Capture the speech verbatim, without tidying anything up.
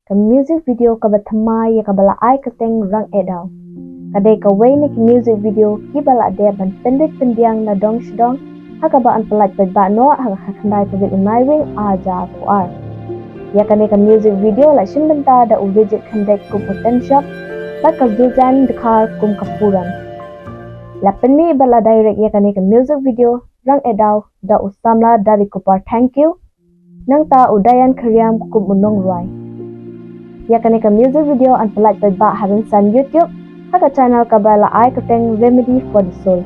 Ka music video kaba thymmai ïa kaba la ai kyrteng Rang Eh Daw. Ka dei kawei na ki music video kiba la dep ban pyndit pyndiang na dong sha dong, ha kaba yn pyllait paidbah noh ha ka khyndai tarik u Naiwieng ar hajar arphew ar. Ïa kane ka music video la shim bynta da u Rijit Khyndait kum u Tenshop, bad ka Suzanne Dkhar kum ka Puran. La pynmih bad la direct ïa kane ka music video Rang Eh Daw da u samla Dari Kupar Thangkhiew, nangta u Dayan Khyrïam kum u nongrwai. Ïa kane ka music video yn pyllait paidbah ha rynsan YouTube, ha ka channel kaba la ai kyrteng Remedy for the Soul.